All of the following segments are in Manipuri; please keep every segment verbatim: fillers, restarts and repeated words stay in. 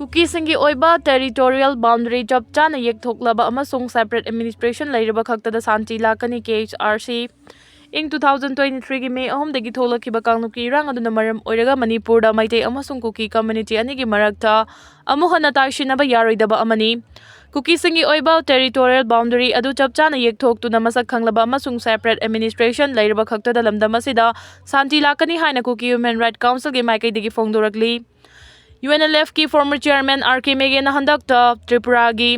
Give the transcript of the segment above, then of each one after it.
ꯀꯨꯀꯤꯁꯤꯡꯒꯤ ꯑꯣꯏꯕ territorial boundary ꯆꯞ ꯆꯥꯅ ꯌꯦꯛꯊꯣꯛꯂꯕ ꯑꯃꯁꯨꯡ separate administration ꯂꯩꯔꯕ ꯈꯛꯇꯗ ꯁꯥꯟꯇꯤ ꯂꯥꯛꯀꯅꯤ꯫ K H R C꯫ ꯏꯪ two thousand twenty-threeꯒꯤ May ꯑꯍꯨꯝꯗꯒꯤ ꯊꯣꯛꯂꯛꯈꯤꯕ ꯀꯥꯡꯂꯨꯞꯀꯤ ꯏꯔꯥꯡ ꯑꯗꯨꯅ ꯃꯔꯝ ꯑꯣꯏꯔꯒ ꯃꯅꯤꯄꯨꯔꯗ ꯃꯩꯇꯩ ꯑꯃꯁꯨꯡ ꯀꯨꯀꯤ community ꯑꯅꯤꯒꯤ ꯃꯔꯛꯇ ꯑꯃꯨꯛ ꯍꯟꯅ ꯇꯥꯏꯁꯤꯟꯅꯕ ꯌꯥꯔꯣꯏꯗꯕ ꯑꯃꯅꯤ꯫ ꯀꯨꯀꯤꯁꯤꯡꯒꯤ ꯑꯣꯏꯕ territorial boundary ꯑꯗꯨ ꯆꯞ ꯆꯥꯅ ꯌꯦꯛꯊꯣꯛꯇꯨꯅ ꯃꯁꯛ ꯈꯪꯂꯕ ꯑꯃꯁꯨꯡ separate administration ꯂꯩꯔꯕ ꯈꯛꯇꯗ ꯂꯝꯗꯝ ꯑꯁꯤꯗ ꯁꯥꯟꯇꯤ ꯂꯥꯛꯀꯅꯤ ꯍꯥꯏꯅ ꯀꯨꯀꯤ Human Rights Councilꯒꯤ ꯃꯥꯏꯀꯩꯗꯒꯤ ꯐꯣꯡꯗꯣꯔꯛꯂꯤ꯫ UNLFꯀꯤ former chairman R K ꯃꯦꯒꯦꯅ ꯍꯟꯗꯛꯇ ꯇ꯭ꯔꯤꯄꯨꯔꯥꯒꯤ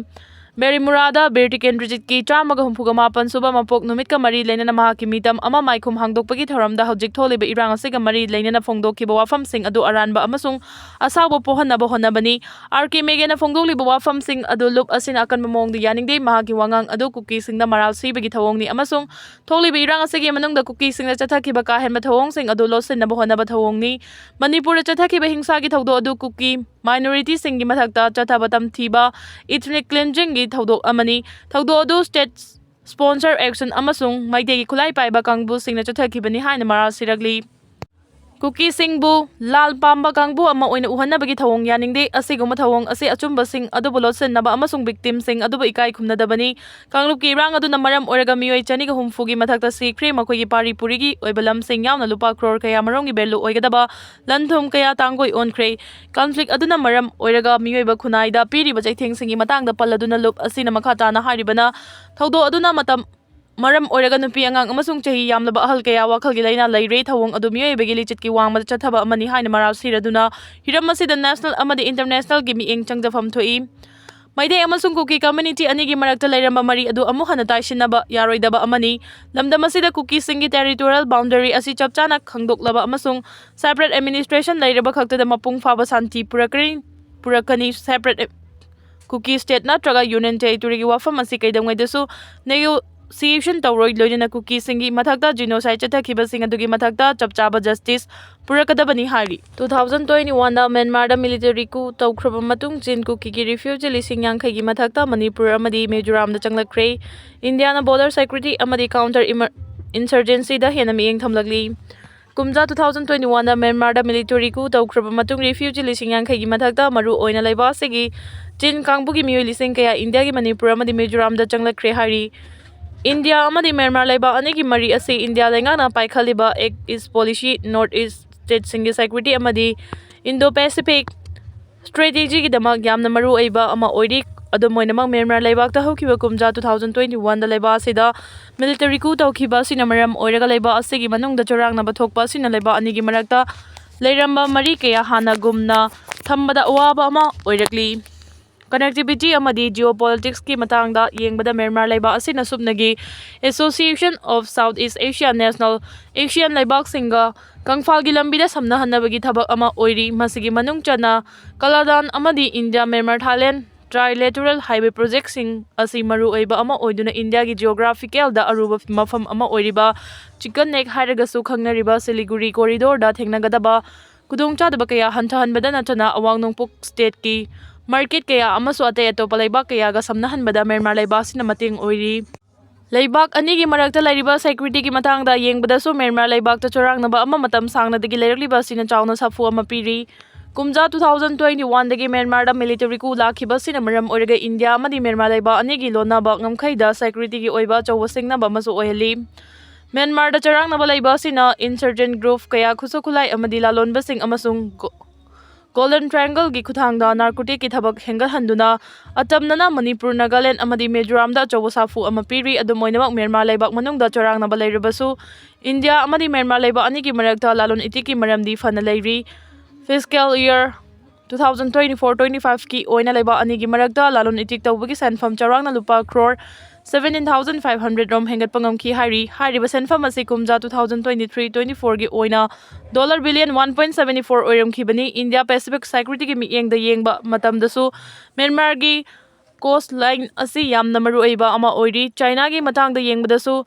ꯕꯦꯔꯤꯃꯨꯔꯥꯗ ꯕꯤꯔ ꯇꯤꯀꯦꯟꯗ꯭ꯔꯖꯤꯠꯀꯤ ꯆꯥꯝꯃꯒ ꯍꯨꯝꯐꯨꯒ ꯃꯥꯄꯟ ꯁꯨꯕ ꯃꯄꯣꯛ ꯅꯨꯃꯤꯠꯀ ꯃꯔꯤ ꯂꯩꯅꯅ ꯃꯍꯥꯛꯀꯤ ꯃꯤꯇꯝ ꯑꯃ ꯃꯥꯏꯈꯨꯝ ꯍꯥꯡꯗꯣꯛꯄꯒꯤ ꯊꯧꯔꯝꯗ ꯍꯧꯖꯤꯛ ꯊꯣꯛꯂꯤꯕ ꯏꯔꯥꯡ ꯑꯁꯤꯒ ꯃꯔꯤ ꯂꯩꯅꯅ ꯐꯣꯡꯗꯣꯛꯈꯤꯕ ꯋꯥꯐꯝꯁꯤꯡ ꯑꯗꯨ ꯑꯔꯥꯟꯕ ꯑꯃꯁꯨꯡ ꯑꯁꯥꯎꯕ ꯄꯣꯛꯍꯟꯅꯕ ꯍꯣꯠꯅꯕꯅꯤ꯫ R K ꯃꯦꯒꯦꯅ ꯐꯣꯡꯗꯣꯛꯂꯤꯕ ꯋꯥꯐꯝꯁꯤꯡ ꯑꯗꯨ ꯂꯨꯞ ꯑꯁꯤꯅ ꯑꯀꯟꯕ ꯃꯑꯣꯡꯗ ꯌꯥꯅꯤꯡꯗꯦ꯫ ꯃꯍꯥꯛꯀꯤ ꯋꯥꯉꯥꯡ ꯑꯗꯨ ꯀꯨꯀꯤꯁꯤꯡꯗ ꯃꯔꯥꯜ ꯁꯤꯕꯒꯤ ꯊꯧꯑꯣꯡꯅꯤ ꯑꯃꯁꯨꯡ ꯊꯣꯛꯂꯤꯕ ꯏꯔꯥꯡ ꯑꯁꯤꯒꯤ ꯃꯅꯨꯡꯗ ꯀꯨꯀꯤꯁꯤꯡꯅ ꯆꯠꯊꯈꯤꯕ ꯀꯥ ꯍꯦꯟꯕ ꯊꯧꯑꯣꯡꯁꯤꯡ ꯑꯗꯨ ꯂꯣꯠꯁꯤꯟꯅꯕ ꯍꯣꯠꯅꯕ ꯊꯧꯑꯣꯡꯅꯤ꯫ ꯃꯅꯤꯄꯨꯔꯗ ꯆꯠꯊꯈꯤꯕ ꯍꯤꯡꯁꯥꯒꯤ ꯊꯧꯗꯣꯛ ꯑꯗꯨ ꯀꯨꯀꯤ minorityꯁꯤꯡꯒꯤ ꯃꯊꯛꯇ ꯆꯠꯊꯕ ꯇꯝꯊꯤꯕ ethnic cleansingꯒꯤ ꯊꯧꯗꯣꯛ ꯑꯃꯅꯤ꯫ ꯊꯧꯗꯣꯛ ꯑꯗꯨ state sponsor action ꯑꯃꯁꯨꯡ ꯃꯩꯇꯩꯒꯤ ꯈꯨꯠꯂꯥꯏ ꯄꯥꯏꯕ ꯀꯥꯡꯕꯨꯁꯤꯡꯅ ꯆꯠꯊꯈꯤꯕꯅꯤ ꯍꯥꯏꯅ ꯃꯔꯥꯜ ꯁꯤꯔꯛꯂꯤ꯫ ꯀꯨꯀꯤꯁꯤꯡꯕꯨ ꯂꯥꯜ ꯄꯥꯝꯕ ꯀꯥꯡꯕꯨ ꯑꯃ ꯑꯣꯏꯅ ꯎꯍꯟꯅꯕꯒꯤ ꯊꯧꯑꯣꯡ ꯌꯥꯅꯤꯡꯗꯦ꯫ ꯑꯁꯤꯒꯨꯝꯕ ꯊꯧꯑꯣꯡ ꯑꯁꯤ ꯑꯆꯨꯝꯕꯁꯤꯡ ꯑꯗꯨꯕꯨ ꯂꯣꯠꯁꯤꯟꯅꯕ ꯑꯃꯁꯨꯡ victimꯁꯤꯡ ꯑꯗꯨꯕꯨ ꯏꯀꯥꯏ ꯈꯨꯝꯅꯗꯕꯅꯤ꯫ ꯀꯥꯡꯂꯨꯞꯀꯤ ꯏꯔꯥꯡ ꯑꯗꯨꯅ ꯃꯔꯝ ꯑꯣꯏꯔꯒ ꯃꯤꯑꯣꯏ ꯆꯅꯤꯒ ꯍꯨꯝꯐꯨꯒꯤ ꯃꯊꯛꯇ ꯁꯤꯈ꯭ꯔꯦ꯫ ꯃꯈꯣꯏꯒꯤ ꯄꯥꯔꯤ ꯄꯨꯔꯤꯒꯤ ꯑꯣꯏꯕ ꯂꯝꯁꯤꯡ ꯌꯥꯎꯅ ꯂꯨꯄꯥ ꯀ꯭ꯔꯣꯔ ꯀꯌꯥ ꯃꯔꯣꯝꯒꯤ value ꯑꯣꯏꯒꯗꯕ ꯂꯟ ꯊꯨꯝ ꯀꯌꯥ ꯇꯥꯡꯒꯣꯏ ꯑꯣꯟꯈ꯭ꯔꯦ꯫ Conflict ꯑꯗꯨꯅ ꯃꯔꯝ ꯑꯣꯏꯔꯒ ꯃꯤꯑꯣꯏꯕ ꯈꯨꯟꯅꯥꯏꯗ ꯄꯤꯔꯤꯕ ꯆꯩꯊꯦꯡꯁꯤꯡꯒꯤ ꯃꯇꯥꯡꯗ ꯄꯜꯂꯗꯨꯅ ꯂꯨꯞ ꯑꯁꯤꯅ ꯃꯈꯥ ꯇꯥꯅ ꯍꯥꯏꯔꯤꯕꯅ, ꯊꯧꯗꯣꯛ ꯑꯗꯨꯅ ꯃꯇꯝ ꯃꯔꯝ ꯑꯣꯏꯔꯒ ꯅꯨꯄꯤ ꯑꯉꯥꯡ ꯑꯃꯁꯨꯡ ꯆꯍꯤ ꯌꯥꯝꯂꯕ ꯑꯍꯜ ꯀꯌꯥ ꯋꯥꯈꯜꯒꯤ ꯂꯥꯏꯅꯥ ꯂꯩꯔꯦ꯫ ꯊꯧꯑꯣꯡ ꯑꯗꯨ ꯃꯤꯑꯣꯏꯕꯒꯤ ꯂꯤꯆꯠꯀꯤ ꯋꯥꯡꯃꯗ ꯆꯠꯊꯕ ꯑꯃꯅꯤ ꯍꯥꯏꯅ ꯃꯔꯥꯜ ꯁꯤꯔꯗꯨꯅ ꯍꯤꯔꯝ ꯑꯁꯤꯗ national ꯑꯃꯗꯤ internationalꯒꯤ ꯃꯤꯠꯌꯦꯡ ꯆꯪꯖꯐꯝ ꯊꯣꯛꯏ꯫ ꯃꯩꯇꯩ ꯑꯃꯁꯨꯡ ꯀꯨꯀꯤ community ꯑꯅꯤꯒꯤ ꯃꯔꯛꯇ ꯂꯩꯔꯝꯕ ꯃꯔꯤ ꯑꯗꯨ ꯑꯃꯨꯛ ꯍꯟꯅ ꯇꯥꯏꯁꯤꯟꯅꯕ ꯌꯥꯔꯣꯏꯗꯕ ꯑꯃꯅꯤ꯫ ꯂꯝꯗꯝ ꯑꯁꯤꯗ ꯀꯨꯀꯤꯁꯤꯡꯒꯤ territorial boundary ꯑꯁꯤ ꯆꯞ ꯆꯥꯅ ꯈꯪꯗꯣꯛꯂꯕ ꯑꯃꯁꯨꯡ separate administration ꯂꯩꯔꯕ ꯈꯛꯇꯗ ꯃꯄꯨꯡ ꯐꯥꯕ ꯁꯥꯟꯇꯤ ꯄꯨꯔꯛꯀꯅꯤ, ꯄꯨꯔꯛꯀꯅꯤ꯫ Separate ꯀꯨꯀꯤ state ꯅꯠꯇ꯭ꯔꯒ union territoryꯒꯤ ꯋꯥꯐꯝ ꯑꯁꯤ ꯀꯩꯗꯧꯉꯩꯗꯁꯨ negotiation ꯇꯧꯔꯣꯏ, ꯂꯣꯏꯅꯅ ꯀꯨꯀꯤꯁꯤꯡꯒꯤ ꯃꯊꯛꯇ genocide ꯆꯠꯊꯈꯤꯕꯁꯤꯡ ꯑꯗꯨꯒꯤ ꯃꯊꯛꯇ ꯆꯞ ꯆꯥꯕ justice ꯄꯨꯔꯛꯀꯗꯕꯅꯤ ꯍꯥꯏꯔꯤ꯫ Two thousand twenty-oneꯗ ꯃ꯭ꯌꯥꯟꯃꯥꯔꯗ military coup ꯇꯧꯈ꯭ꯔꯕ ꯃꯇꯨꯡ ꯆꯤꯟ ꯀꯨꯀꯤꯒꯤ refugee ꯂꯤꯁꯤꯡ ꯌꯥꯡꯈꯩꯒꯤ ꯃꯊꯛꯇ ꯃꯅꯤꯄꯨꯔ ꯑꯃꯗꯤ ꯃꯤꯖꯣꯔꯥꯝꯗ ꯆꯪꯂꯛꯈ꯭ꯔꯦ꯫ ꯏꯟꯗꯤꯌꯥꯅ border security ꯑꯃꯗꯤ counter insurgencyꯗ ꯍꯦꯟꯅ ꯃꯤꯠꯌꯦꯡ ꯊꯝꯂꯛꯂꯤ꯫ ꯀꯨꯝꯖꯥ two thousand twenty one ꯗ ꯃ꯭ꯌꯥꯟꯃꯥꯔꯗ military coup ꯇꯧꯈ꯭ꯔꯕ ꯃꯇꯨꯡ refugee ꯂꯤꯁꯤꯡ ꯌꯥꯡꯈꯩꯒꯤ ꯃꯊꯛꯇ ꯃꯔꯨ ꯑꯣꯏꯅ ꯂꯩꯕꯥꯛ ꯑꯁꯤꯒꯤ ꯆꯤꯟ ꯀꯥꯡꯕꯨꯒꯤ ꯃꯤꯑꯣꯏ ꯂꯤꯁꯤꯡ ꯀꯌꯥ ꯏꯟꯗꯤꯌꯥꯒꯤ ꯃꯅꯤꯄꯨꯔ ꯑꯃꯗꯤ ꯃꯤꯖꯣꯔꯥꯝꯗ ꯆꯪꯂꯛꯈ꯭ꯔꯦ ꯍꯥꯏꯔꯤ꯫ ꯏꯟꯗꯤꯌꯥ ꯑꯃꯗꯤ ꯃ꯭ꯌꯥꯟꯃꯥꯔ ꯂꯩꯕꯥꯛ ꯑꯅꯤꯒꯤ ꯃꯔꯤ ꯑꯁꯤ ꯏꯟꯗꯤꯌꯥ ꯂꯩꯉꯥꯛꯅ ꯄꯥꯏꯈꯠꯂꯤꯕ Act East Policy, North East State ꯁꯤꯡꯒꯤ security ꯑꯃꯗꯤ Indo-Pacific strategy ꯒꯤꯗꯃꯛ ꯌꯥꯝꯅ ꯃꯔꯨ ꯑꯣꯏꯕ ꯑꯃ ꯑꯣꯏꯔꯤ꯫ ꯑꯗꯨꯝ ꯑꯣꯏꯅꯃꯛ, ꯃ꯭ꯌꯥꯟꯃꯥꯔ ꯂꯩꯕꯥꯛꯇ ꯍꯧꯈꯤꯕ ꯀꯨꯝꯖꯥ two thousand twenty one ꯗ ꯂꯩꯕꯥꯛ ꯑꯁꯤꯗ military coup ꯇꯧꯈꯤꯕ ꯑꯁꯤꯅ ꯃꯔꯝ ꯑꯣꯏꯔꯒ ꯂꯩꯕꯥꯛ ꯑꯁꯤꯒꯤ ꯃꯅꯨꯡꯗ ꯆꯔꯥꯡꯅꯕ ꯊꯣꯛꯄ ꯑꯁꯤꯅ ꯂꯩꯕꯥꯛ ꯑꯅꯤꯒꯤ ꯃꯔꯛꯇ ꯂꯩꯔꯝꯕ ꯃꯔꯤ ꯀꯌꯥ ꯍꯥꯟꯅꯒꯨꯝꯅ ꯊꯝꯕꯗ ꯑꯋꯥꯕ ꯑꯃ ꯑꯣꯏꯔꯛꯂꯤ꯫ Connectivity ꯑꯃꯗꯤ geopolitics ꯀꯤ ꯃꯇꯥꯡꯗ ꯌꯦꯡꯕꯗ ꯃ꯭ꯌꯥꯟꯃꯥꯔ ꯂꯩꯕꯥꯛ ꯑꯁꯤꯅ ꯁꯨꯞꯅꯒꯤ Association of South East Asian National, ASEAN ꯂꯩꯕꯥꯛꯁꯤꯡꯒ ꯀꯪꯐꯥꯜꯒꯤ ꯂꯝꯕꯤꯗ ꯁꯝꯅꯍꯟꯅꯕꯒꯤ ꯊꯕꯛ ꯑꯃ ꯑꯣꯏꯔꯤ꯫ ꯃꯁꯤꯒꯤ ꯃꯅꯨꯡ ꯆꯟꯅ ꯀꯂꯥꯗꯥꯟ ꯑꯃꯗꯤ India, Myanmar, Thailand trilateral highway project ꯁꯤꯡ ꯑꯁꯤ ꯃꯔꯨꯑꯣꯏꯕ ꯑꯃ ꯑꯣꯏꯗꯨꯅ ꯏꯟꯗꯤꯌꯥꯒꯤ geographical ꯗ ꯑꯔꯨꯕ ꯃꯐꯝ ꯑꯃ ꯑꯣꯏꯔꯤꯕ chicken neck ꯍꯥꯏꯔꯒꯁꯨ ꯈꯪꯅꯔꯤꯕ ꯁꯤꯂꯤꯒꯨꯔꯤ corridor ꯗ ꯊꯦꯡꯅꯒꯗꯕ ꯈꯨꯗꯣꯡꯆꯥꯗꯕ ꯀꯌꯥ ꯍꯟꯊꯍꯟꯕꯗ ꯅꯠꯇꯅ ꯑꯋꯥꯡ ꯅꯣꯡꯄꯣꯛ state ꯀꯤ market ꯀꯌꯥ ꯑꯃꯁꯨ ꯑꯇꯩ ꯑꯇꯣꯞꯄ ꯂꯩꯕꯥꯛ ꯀꯌꯥꯒ ꯁꯝꯅꯍꯟꯕꯗ ꯃ꯭ꯌꯥꯟꯃꯥꯔ ꯂꯩꯕꯥꯛ ꯑꯁꯤꯅ ꯃꯇꯦꯡ ꯑꯣꯏꯔꯤ꯫ ꯂꯩꯕꯥꯛ ꯑꯅꯤꯒꯤ ꯃꯔꯛꯇ ꯂꯩꯔꯤꯕ security ꯒꯤ ꯃꯇꯥꯡꯗ ꯌꯦꯡꯕꯗꯁꯨ ꯃ꯭ꯌꯥꯟꯃꯥꯔ ꯂꯩꯕꯥꯛꯇ ꯆꯔꯥꯡꯅꯕ ꯑꯃ ꯃꯇꯝ ꯁꯥꯡꯅꯗꯒꯤ ꯂꯩꯔꯛꯂꯤꯕ ꯑꯁꯤꯅ ꯆꯥꯎꯅ ꯁꯥꯐꯨ ꯑꯃ ꯄꯤꯔꯤ꯫ ꯀꯨꯝꯖꯥ two thousand twenty one ꯗꯒꯤ ꯃ꯭ꯌꯥꯟꯃꯥꯔꯗ military coup ꯂꯥꯛꯈꯤꯕ ꯑꯁꯤꯅ ꯃꯔꯝ ꯑꯣꯏꯔꯒ ꯏꯟꯗꯤꯌꯥ ꯑꯃꯗꯤ ꯃ꯭ꯌꯥꯟꯃꯥꯔ ꯂꯩꯕꯥꯛ ꯑꯅꯤꯒꯤ ꯂꯣꯟꯅꯕ ꯉꯝꯈꯩꯗ security ꯒꯤ ꯑꯣꯏꯕ ꯑꯆꯧꯕ ꯁꯤꯡꯅꯕ ꯑꯃꯁꯨ ꯑꯣꯏꯍꯜꯂꯤ꯫ ꯃ꯭ꯌꯥꯟꯃꯥꯔꯗ ꯆꯔꯥꯡꯅꯕ ꯂꯩꯕ ꯑꯁꯤꯅ insurgent group ꯀꯌꯥ, ꯈꯨꯠꯁꯨ ꯈꯨꯠꯂꯥꯏ ꯑꯃꯗꯤ ꯂꯥꯂꯣꯟꯕꯁꯤꯡ ꯑꯃꯁꯨꯡ ꯒꯣ-, Golden Triangle ꯒꯤ ꯈꯨꯠꯊꯥꯡꯗ narcotic ꯀꯤ ꯊꯕꯛ ꯍꯦꯟꯒꯠꯍꯟꯗꯨꯅ ꯑꯇꯝꯅꯅ ꯃꯅꯤꯄꯨꯔ, ꯅꯥꯒꯥꯂꯦꯟ ꯑꯃꯗꯤ ꯃꯤꯖꯣꯔꯥꯝꯗ ꯑꯆꯧꯕ ꯁꯥꯐꯨ ꯑꯃ ꯄꯤꯔꯤ꯫ ꯑꯗꯨꯝ ꯑꯣꯏꯅꯃꯛ, ꯃ꯭ꯌꯥꯟꯃꯥꯔ ꯂꯩꯕꯥꯛ ꯃꯅꯨꯡꯗ ꯆꯔꯥꯡꯅꯕ ꯂꯩꯔꯕꯁꯨ ꯏꯟꯗꯤꯌꯥ ꯑꯃꯗꯤ ꯃ꯭ꯌꯥꯟꯃꯥꯔ ꯂꯩꯕꯥꯛ ꯑꯅꯤꯒꯤ ꯃꯔꯛꯇ ꯂꯂꯣꯟ ꯏꯇꯤꯛꯀꯤ ꯃꯔꯝꯗꯤ ꯐꯅ ꯂꯩꯔꯤ꯫ Fiscal year two thousand twenty four twenty five ꯀꯤ ꯑꯣꯏꯅ ꯂꯩꯕꯥꯛ ꯑꯅꯤꯒꯤ ꯃꯔꯛꯇ ꯂꯂꯣꯟ ꯏꯇꯤꯛ ꯇꯧꯕꯒꯤ ꯁꯦꯟꯐꯝ ꯆꯥꯎꯔꯥꯛꯅ ꯂꯨꯄꯥ crore seventeen thousand five hundred ꯔꯣꯝ ꯍꯦꯟꯒꯠꯄ ꯉꯝꯈꯤ ꯍꯥꯏꯔꯤ꯫ ꯍꯥꯏꯔꯤꯕ ꯁꯦꯟꯐꯝ ꯑꯁꯤ ꯀꯨꯝꯖꯥ two thousand twenty three twenty four ꯒꯤ ꯑꯣꯏꯅ dollar billion one point seventy four ꯑꯣꯏꯔꯝꯈꯤꯕꯅꯤ꯫ ꯏꯟꯗꯤꯌꯥ Pacific security ꯒꯤ ꯃꯤꯠꯌꯦꯡꯗ ꯌꯦꯡꯕ ꯃꯇꯝꯗꯁꯨ ꯃ꯭ꯌꯥꯟꯃꯥꯔꯒꯤ coast line ꯑꯁꯤ ꯌꯥꯝꯅ ꯃꯔꯨꯑꯣꯏꯕ ꯑꯃ ꯑꯣꯏꯔꯤ꯫ ꯆꯥꯏꯅꯥꯒꯤ ꯃꯇꯥꯡꯗ ꯌꯦꯡꯕꯗꯁꯨ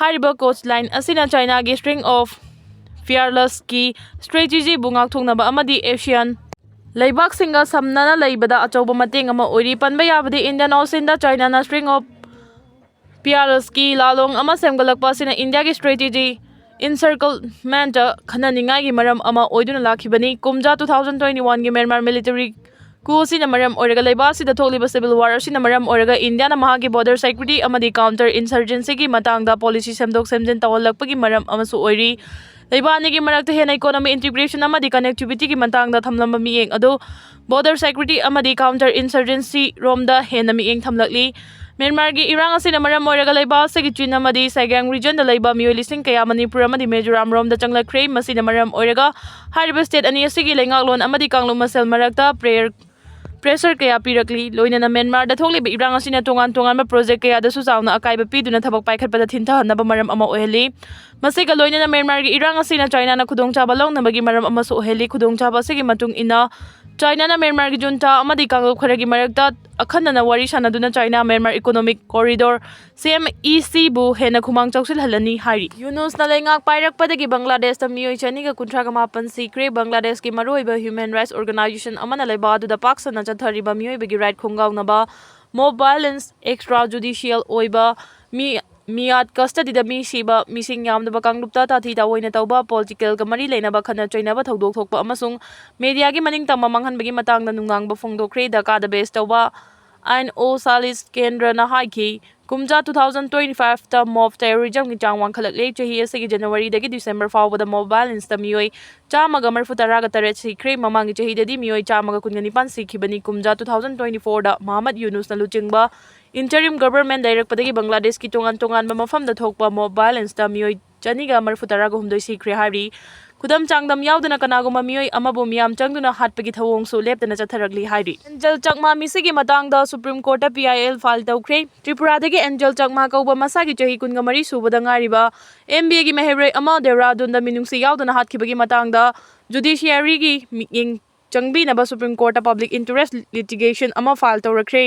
ꯍꯥꯏꯔꯤꯕ coast line ꯑꯁꯤꯅ ꯆꯥꯏꯅꯥꯒꯤ Strait of Pearls ꯀꯤ strategy ꯕꯨ ꯉꯥꯛꯊꯣꯛꯅꯕ ꯑꯃꯗꯤ ASEAN ꯂꯩꯕꯥꯛꯁꯤꯡꯒ ꯁꯝꯅꯅ ꯂꯩꯕꯗ ꯑꯆꯧꯕ ꯃꯇꯦꯡ ꯑꯃ ꯑꯣꯏꯔꯤ꯫ ꯄꯟꯕ ꯌꯥꯕꯗꯤ Indian Ocean the ꯆꯥꯏꯅꯥꯅ Strait of Pearls ꯀꯤ ꯂꯥꯂꯣꯡ ꯑꯃ ꯁꯦꯝꯒꯠꯂꯛꯄ ꯑꯁꯤꯅ ꯏꯟꯗꯤꯌꯥꯒꯤ strategy Encirclement ꯈꯟꯅꯅꯤꯡꯉꯥꯏꯒꯤ ꯃꯔꯝ ꯑꯃ ꯑꯣꯏꯗꯨꯅ ꯂꯥꯛꯈꯤꯕꯅꯤ꯫ ꯀꯨꯝꯖꯥ two thousand twenty-one ꯒꯤ ꯃ꯭ꯌꯥꯟꯃꯥꯔ military coup ꯑꯁꯤꯅ ꯃꯔꯝ ꯑꯣꯏꯔꯒ ꯂꯩꯕꯥꯛ ꯑꯁꯤꯗ ꯊꯣꯛꯂꯤꯕ civil war ꯑꯁꯤꯅ ꯃꯔꯝ ꯑꯣꯏꯔꯒ ꯏꯟꯗꯤꯌꯥꯅ ꯃꯍꯥꯛꯀꯤ border security ꯑꯃꯗꯤ counter insurgency ꯒꯤ ꯃꯇꯥꯡꯗ policy ꯁꯦꯝꯗꯣꯛ ꯁꯦꯝꯖꯤꯟ ꯇꯧꯍꯜꯂꯛꯄꯒꯤ ꯃꯔꯝ ꯑꯃꯁꯨ ꯑꯣꯏꯔꯤ꯫ ꯂꯩꯕꯥꯛ ꯑꯅꯤꯒꯤ ꯃꯔꯛꯇ ꯍꯦꯟꯅ economic integration ꯑꯃꯗꯤ connectivity ꯒꯤ ꯃꯇꯥꯡꯗ ꯊꯝꯂꯝꯕ ꯃꯤꯠꯌꯦꯡ ꯑꯗꯨ border security ꯑꯃꯗꯤ counter insurgency ꯔꯣꯝꯗ ꯍꯦꯟꯅ ꯃꯤꯠꯌꯦꯡ ꯊꯝꯂꯛꯂꯤ꯫ ꯃ꯭ꯌꯥꯟꯃꯥꯔꯒꯤ ꯏꯔꯥꯡ ꯑꯁꯤꯅ ꯃꯔꯝ ꯑꯣꯏꯔꯒ ꯂꯩꯕꯥꯛ ꯑꯁꯤꯒꯤ ꯆꯤꯟ ꯑꯃꯗꯤ Sagaing regionꯗ ꯂꯩꯕ ꯃꯤꯑꯣꯏ ꯂꯤꯁꯤꯡ ꯀꯌꯥ ꯃꯅꯤꯄꯨꯔ ꯑꯃꯗꯤ ꯃꯤꯖꯣꯔꯥꯝ ꯔꯣꯝꯗ ꯆꯪꯂꯛꯈ꯭ꯔꯦ꯫ ꯃꯁꯤꯅ ꯃꯔꯝ ꯑꯣꯏꯔꯒ ꯍꯥꯏꯔꯤꯕ state ꯑꯅꯤ ꯑꯁꯤꯒꯤ ꯂꯩꯉꯥꯛꯂꯣꯟ ꯑꯃꯗꯤ ꯀꯥꯡꯂꯨꯞ ꯃꯁꯦꯜ ꯃꯔꯛꯇ prayer pressure ꯀꯌꯥ ꯄꯤꯔꯛꯂꯤ꯫ ꯂꯣꯏꯅꯅ ꯃ꯭ꯌꯥꯟꯃꯥꯔꯗ ꯊꯣꯛꯂꯤꯕ ꯏꯔꯥꯡ ꯑꯁꯤꯅ ꯇꯣꯉꯥꯟ ꯇꯣꯉꯥꯟꯕ project ꯀꯌꯥꯗꯁꯨ ꯆꯥꯎꯅ ꯑꯀꯥꯏꯕ ꯄꯤꯗꯨꯅ ꯊꯕꯛ ꯄꯥꯏꯈꯠꯄꯗ ꯊꯤꯟꯊꯍꯟꯅꯕ ꯃꯔꯝ ꯑꯃ ꯑꯣꯏꯍꯜꯂꯤ꯫ ꯃꯁꯤꯒ ꯂꯣꯏꯅꯅ ꯃ꯭ꯌꯥꯟꯃꯥꯔꯒꯤ ꯏꯔꯥꯡ ꯑꯁꯤꯅ ꯆꯥꯏꯅꯥꯅ ꯈꯨꯗꯣꯡꯆꯥꯕ ꯂꯧꯅꯕꯒꯤ ꯃꯔꯝ ꯑꯃꯁꯨ ꯑꯣꯏꯍꯜꯂꯤ꯫ ꯈꯨꯗꯣꯡꯆꯥꯕ ꯑꯁꯤꯒꯤ ꯃꯇꯨꯡ ꯏꯟꯅ ꯆꯥꯏꯅꯥꯅ ꯃ꯭ꯌꯥꯟꯃꯥꯔꯒꯤ junta ꯑꯃꯗꯤ ꯀꯥꯡꯂꯨꯞ ꯈꯔꯒꯤ ꯃꯔꯛꯇ ꯑꯈꯟꯅꯅ ꯋꯥꯔꯤ ꯁꯥꯅꯗꯨꯅ China Myanmar Economic Corridor, CMEC ꯕꯨ ꯍꯦꯟꯅ ꯈꯨꯃꯥꯡ ꯆꯥꯎꯁꯤꯜꯍꯜꯂꯅꯤ ꯍꯥꯏꯔꯤ꯫ ꯌꯨꯅꯨꯁꯅ ꯂꯩꯉꯥꯛ ꯄꯥꯏꯔꯛꯄꯗꯒꯤ ꯕꯪꯒ꯭ꯂꯥꯗꯦꯁꯇ ꯃꯤꯑꯣꯏ ꯆꯅꯤꯒ ꯀꯨꯟꯊ꯭ꯔꯥꯒ ꯃꯥꯄꯟ ꯁꯤꯈ꯭ꯔꯦ꯫ ꯕꯪꯒ꯭ꯂꯥꯗꯦꯁꯀꯤ ꯃꯔꯨꯑꯣꯏꯕ human rights organization ꯑꯃꯅ ꯂꯩꯕꯥꯛ ꯑꯗꯨꯗ ꯄꯥꯛ ꯁꯟꯅ ꯆꯠꯊꯔꯤꯕ ꯃꯤꯑꯣꯏꯕꯒꯤ right ꯈꯣꯡꯒꯥꯎꯅꯕ mob violence, extrajudicial ꯑꯣꯏꯕ ꯃꯤ ꯃꯤꯌꯥꯠ, custody ꯗ ꯃꯤ ꯁꯤꯕ, ꯃꯤꯁꯤꯡ ꯌꯥꯝꯗꯕ ꯀꯥꯡꯂꯨꯞꯇ ꯇꯥꯊꯤ ꯇꯥꯑꯣꯏꯅ ꯇꯧꯕ, political ꯒ ꯃꯔꯤ ꯂꯩꯅꯕ ꯈꯠꯅ ꯆꯩꯅꯕ ꯊꯧꯗꯣꯛ ꯊꯣꯛꯄ ꯑꯃꯁꯨꯡ media ꯒꯤ ꯃꯅꯤꯡ ꯇꯝꯕ ꯃꯥꯡꯍꯟꯕꯒꯤ ꯃꯇꯥꯡꯗ ꯅꯨꯡꯅꯥꯡꯕ ꯐꯣꯡꯗꯣꯛꯈ꯭ꯔꯦ꯫ ꯙꯥꯀꯥꯗ base ꯇꯧꯕ ꯑꯥꯏꯟ ꯑꯣ ꯁꯥꯂꯤꯁ ꯀꯦꯟꯗ꯭ꯔꯅ ꯍꯥꯏꯈꯤ, ꯀꯨꯝꯖꯥ two thousand twenty-five ꯇ mob terrorism ꯒꯤ ꯆꯥꯡ ꯋꯥꯡꯈꯠꯂꯛꯂꯦ꯫ ꯆꯍꯤ ꯑꯁꯤꯒꯤ January ꯗꯒꯤ December ꯐꯥꯎꯕꯗ mob violence ꯇ ꯃꯤꯑꯣꯏ ꯆꯥꯝꯃꯒ ꯃꯔꯤꯐꯨ ꯇꯔꯥꯒ ꯇꯔꯦꯠ ꯁꯤꯈ꯭ꯔꯦ꯫ ꯃꯃꯥꯡꯒꯤ ꯆꯍꯤꯗꯗꯤ ꯃꯤꯑꯣꯏ ꯆꯥꯝꯃꯒ ꯀꯨꯟꯒ ꯅꯤꯄꯥꯟ ꯁꯤꯈꯤꯕꯅꯤ꯫ ꯀꯨꯝꯖꯥ two thousand twenty-four ꯗ ꯃꯍꯃꯗ ꯌꯨꯅꯨꯁꯅ ꯂꯨꯆꯤꯡꯕ interim government ꯂꯩꯔꯛꯄꯗꯒꯤ ꯕꯪꯒ꯭ꯂꯥꯗꯦꯁꯀꯤ ꯇꯣꯉꯥꯟ ꯇꯣꯉꯥꯟꯕ ꯃꯐꯝꯗ ꯊꯣꯛꯄ mob violence ꯇ ꯃꯤꯑꯣꯏ ꯆꯅꯤꯒ ꯃꯔꯤꯐꯨ ꯇꯔꯥꯒ ꯍꯨꯝꯗꯣꯏ ꯁꯤꯈ꯭ꯔꯦ ꯍꯥꯏꯔꯤ꯫ ꯈꯨꯗꯝ ꯆꯥꯡꯗꯝ ꯌꯥꯎꯗꯅ ꯀꯅꯥꯒꯨꯝꯕ ꯃꯤꯑꯣꯏ ꯑꯃꯕꯨ ꯃꯤꯌꯥꯝ ꯆꯪꯗꯨꯅ ꯍꯥꯠꯄꯒꯤ ꯊꯧꯑꯣꯡꯁꯨ ꯂꯦꯞꯇꯅ ꯆꯠꯊꯔꯛꯂꯤ ꯍꯥꯏꯔꯤ꯫ ꯑꯦꯟꯖꯦꯜ ꯆꯥꯛꯃꯥ ꯃꯤꯁꯤꯒꯤ ꯃꯇꯥꯡꯗ Supreme Court ꯇ P I L file ꯇꯧꯈ꯭ꯔꯦ꯫ ꯇ꯭ꯔꯤꯄꯨꯔꯥꯗꯒꯤ ꯑꯦꯟꯖꯦꯜ ꯆꯥꯛꯃꯥ ꯀꯧꯕ ꯃꯁꯥꯒꯤ ꯆꯍꯤ ꯀꯨꯟꯒ ꯃꯔꯤ ꯁꯨꯕꯗ ꯉꯥꯏꯔꯤꯕ M B A ꯒꯤ ꯃꯍꯩꯔꯣꯏ ꯑꯃ ꯗꯦꯍꯔꯥꯗꯨꯟꯗ ꯃꯤꯅꯨꯡꯁꯤ ꯌꯥꯎꯗꯅ ꯍꯥꯠꯈꯤꯕꯒꯤ ꯃꯇꯥꯡꯗ judiciary ꯒꯤ ꯃꯤꯠꯌꯦꯡ ꯆꯪꯕꯤꯅꯕ Supreme Court ꯇ public interest litigation ꯑꯃ file ꯇꯧꯔꯛꯈ꯭ꯔꯦ꯫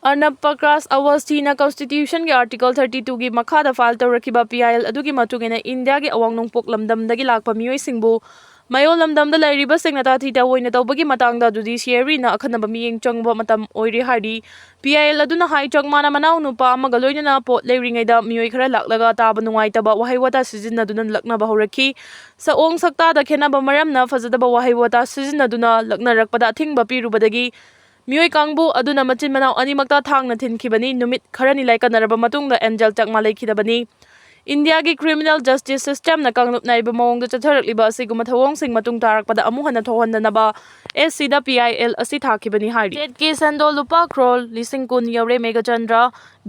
ꯑꯔꯅꯕ ꯄ꯭ꯔꯀꯥꯁ ꯑꯋꯁꯊꯤꯅ Constitution ꯒꯤ Article thirty two ꯒꯤ ꯃꯈꯥꯗ file ꯇꯧꯔꯛꯈꯤꯕ P I L ꯑꯗꯨꯒꯤ ꯃꯇꯨꯡ ꯏꯟꯅ ꯏꯟꯗꯤꯌꯥꯒꯤ ꯑꯋꯥꯡ ꯅꯣꯡꯄꯣꯛ ꯂꯝꯗꯝꯗꯒꯤ ꯂꯥꯛꯄ ꯃꯤꯑꯣꯏꯁꯤꯡꯕꯨ ꯃꯌꯣꯜ ꯂꯝꯗꯝꯗ ꯂꯩꯔꯤꯕꯁꯤꯡꯅ ꯇꯥꯊꯤ ꯇꯥꯑꯣꯏꯅ ꯇꯧꯕꯒꯤ ꯃꯇꯥꯡꯗ ꯖꯨꯗꯤꯁꯤꯌꯔꯤꯅ ꯑꯈꯟꯅꯕ ꯃꯤꯠꯌꯦꯡ ꯆꯪꯕ ꯃꯇꯝ ꯑꯣꯏꯔꯦ ꯍꯥꯏꯔꯤ꯫ ꯄꯤ ꯑꯥꯏ ꯑꯦꯜ ꯑꯗꯨꯅ ꯍꯥꯏ, ꯆꯥꯛꯃꯥꯅ ꯃꯅꯥꯎ ꯅꯨꯄꯥ ꯑꯃꯒ ꯂꯣꯏꯅꯅ ꯄꯣꯠ ꯂꯩꯔꯤꯉꯩꯗ ꯃꯤꯑꯣꯏ ꯈꯔ ꯂꯥꯛꯂꯒ ꯇꯥꯕ ꯅꯨꯡꯉꯥꯏꯇꯕ ꯋꯥꯍꯩ ꯋꯥꯇꯥ ꯁꯤꯖꯤꯟꯅꯗꯨꯅ ꯂꯛꯅꯕ ꯍꯧꯔꯛꯈꯤ꯫ ꯁꯛꯑꯣꯡ ꯁꯛꯇꯥꯗ ꯈꯦꯠꯅꯕ ꯃꯔꯝꯅ ꯐꯖꯗꯕ ꯋꯥꯍꯩ ꯋꯥꯇꯥ ꯁꯤꯖꯤꯟꯅꯗꯨꯅ ꯂꯛꯅꯔꯛꯄꯗ ꯑꯊꯤꯡꯕ ꯄꯤꯔꯨꯕꯗꯒꯤ ꯃꯤꯑꯣꯏ ꯀꯥꯡꯕꯨ ꯑꯗꯨꯅ ꯃꯆꯤꯟ ꯃꯅꯥꯎ ꯑꯅꯤꯃꯛꯇ ꯊꯥꯡꯅ ꯊꯤꯟꯈꯤꯕꯅꯤ꯫ ꯅꯨꯃꯤꯠ ꯈꯔꯅꯤ ꯂꯥꯏꯀꯠꯅꯔꯕ ꯃꯇꯨꯡꯗ ꯑꯦꯟꯖꯦꯜ ꯆꯥꯛꯃꯥ ꯂꯩꯈꯤꯗꯕꯅꯤ꯫ ꯏꯟꯗꯤꯌꯥꯒꯤ ꯀ꯭ꯔꯤꯃꯤꯅꯦꯜ ꯖꯁꯇꯤꯁ ꯁꯤꯁꯇꯦꯝꯅ ꯀꯥꯡꯂꯨꯞ ꯅꯥꯏꯕ ꯃꯑꯣꯡꯗ ꯆꯠꯊꯔꯛꯂꯤꯕ ꯑꯁꯤꯒꯨꯝꯕ ꯊꯧꯑꯣꯡꯁꯤꯡ ꯃꯇꯨꯡ ꯇꯥꯔꯛꯄꯗ ꯑꯃꯨꯛ ꯍꯟꯅ ꯊꯣꯛꯍꯟꯗꯅꯕ ꯑꯦꯁ ꯁꯤꯗ ꯄꯤ ꯑꯥꯏ ꯑꯦꯜ ꯑꯁꯤ ꯊꯥꯈꯤꯕꯅꯤ ꯍꯥꯏꯔꯤ꯫ ꯁ꯭ꯇꯦꯠꯀꯤ ꯁꯦꯟꯗꯣꯜ ꯂꯨꯄꯥ ꯀ꯭ꯔꯣꯔ ꯂꯤꯁꯤꯡ ꯀꯨꯟ ꯌꯧꯔꯦ ꯃꯦꯘꯆꯟꯗ꯭ꯔ꯫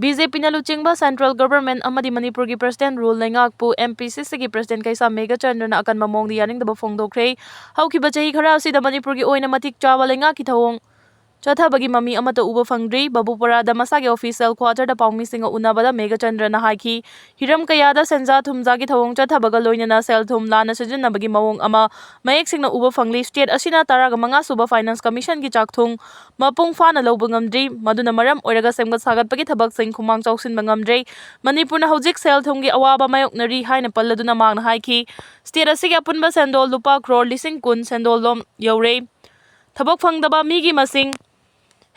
ꯕꯤ ꯖꯦ ꯄꯤꯅ ꯂꯨꯆꯤꯡꯕ ꯁꯦꯟꯇ꯭ꯔꯦꯜ ꯒꯚꯔꯟꯃꯦꯟꯠ ꯑꯃꯗꯤ ꯃꯅꯤꯄꯨꯔꯒꯤ ꯄ꯭ꯔꯁꯤꯗꯦꯟꯠ ꯔꯨꯜ ꯂꯩꯉꯥꯛꯄꯨ ꯑꯦꯝ ꯄꯤ ꯁꯤ ꯁꯤꯒꯤ ꯄ꯭ꯔꯁꯤꯗꯦꯟꯠ ꯀꯩꯁꯥꯝ ꯃꯦꯘꯆꯟꯗ꯭ꯔꯅ ꯑꯀꯟꯕ ꯃꯑꯣꯡꯗ ꯌꯥꯅꯤꯡꯗꯕ ꯐꯣꯡꯗꯣꯛꯈ꯭ꯔꯦ꯫ ꯍꯧꯈꯤꯕ ꯆꯍꯤ ꯈꯔ ꯑꯁꯤꯗ ꯃꯅꯤꯄꯨꯔꯒꯤ ꯑꯣꯏꯅ ꯃꯇꯤꯛ ꯆꯥꯕ ꯂꯩꯉꯥꯛꯀꯤ ꯊꯧꯑꯣꯡ ꯆꯠꯊꯕꯒꯤ ꯃꯃꯤ ꯑꯃꯠꯇ ꯎꯕ ꯐꯪꯗ꯭ꯔꯤ꯫ ꯕꯕꯨꯄꯨꯔꯥꯗ ꯃꯁꯥꯒꯤ ꯑꯣꯐꯤꯁꯤꯌꯦꯜ ꯀ꯭ꯋꯥꯇꯔꯗ ꯄꯥꯎꯃꯤꯁꯤꯡꯒ ꯎꯅꯕꯗ ꯃꯦꯘꯆꯟꯗ꯭ꯔꯅ ꯍꯥꯏꯈꯤ, ꯍꯤꯔꯝ ꯀꯌꯥꯗ ꯁꯦꯟꯖꯥ ꯊꯨꯝꯖꯥꯒꯤ ꯊꯧꯑꯣꯡ ꯆꯠꯊꯕꯒ ꯂꯣꯏꯅꯅ ꯁꯦꯜ ꯊꯨꯝ ꯂꯥꯟꯅ ꯁꯤꯖꯤꯟꯅꯕꯒꯤ ꯃꯑꯣꯡ ꯑꯃ ꯃꯌꯦꯛ ꯁꯦꯡꯅ ꯎꯕ ꯐꯪꯂꯤ꯫ ꯁ꯭ꯇꯦꯠ ꯑꯁꯤꯅ ꯇꯔꯥꯃꯉꯥ ꯁꯨꯕ ꯐꯥꯏꯅꯥꯟꯁ ꯀꯃꯤꯁꯟꯒꯤ ꯆꯥꯛꯊꯨꯡ ꯃꯄꯨꯡ ꯐꯥꯅ ꯂꯧꯕ ꯉꯝꯗ꯭ꯔꯤ꯫ ꯃꯗꯨꯅ ꯃꯔꯝ ꯑꯣꯏꯔꯒ ꯁꯦꯝꯒꯠ ꯁꯥꯒꯠꯄꯒꯤ ꯊꯕꯛꯁꯤꯡ ꯈꯨꯃꯥꯡ ꯆꯥꯎꯁꯤꯟꯕ ꯉꯝꯗ꯭ꯔꯦ꯫ ꯃꯅꯤꯄꯨꯔꯅ ꯍꯧꯖꯤꯛ ꯁꯦꯜ ꯊꯨꯝꯒꯤ ꯑꯋꯥꯕ ꯃꯥꯌꯣꯛꯅꯔꯤ ꯍꯥꯏꯅ ꯄꯜꯂꯗꯨꯅ ꯃꯍꯥꯛꯅ ꯍꯥꯏꯈꯤ, ꯁ꯭ꯇꯦꯠ ꯑꯁꯤꯒꯤ ꯑꯄꯨꯟꯕ ꯁꯦꯟꯗꯣꯜ ꯂꯨꯄꯥ ꯀ꯭ꯔꯣꯔ ꯂꯤꯁꯤꯡ ꯀꯨꯟ ꯁꯦꯟꯗꯣꯜꯂꯣꯝ ꯌꯧꯔꯦ꯫ ꯊꯕꯛ ꯐꯪꯗꯕ ꯃꯤꯒꯤ ꯃꯁꯤꯡ